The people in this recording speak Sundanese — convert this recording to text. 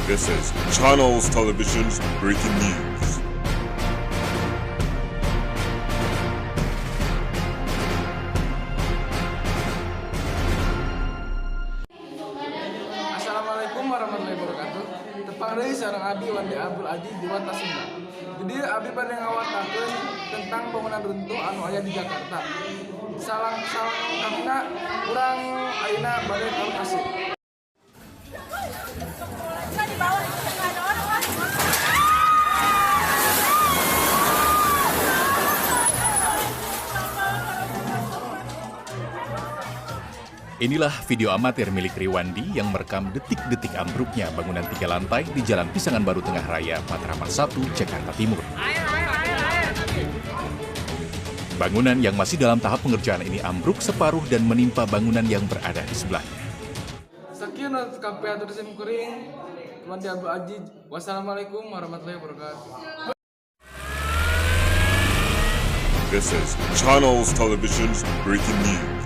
This is Channels Television's breaking news. Assalamualaikum warahmatullahi wabarakatuh. Tepang deui sareng Abi Wandi Abdul Aji di Warta Sunda. Jadi Abi bade ngawartakeun tentang bangunan runtuh anu aya di Jakarta. Salang salengkapna urang ayeuna bade ka lokasi. Di bawah itu nggak ada orang. Inilah video amatir milik Riwandi yang merekam detik-detik ambruknya bangunan tiga lantai di Jalan Pisangan Baru Tengah Raya, Matraman 1, Jakarta Timur. Bangunan yang masih dalam tahap pengerjaan ini ambruk separuh dan menimpa bangunan yang berada di sebelahnya. Sekian untuk kapihatur sim kuring Wandi Abdul Aji. Wassalamualaikum warahmatullahi wabarakatuh. This is Channels Television's breaking news.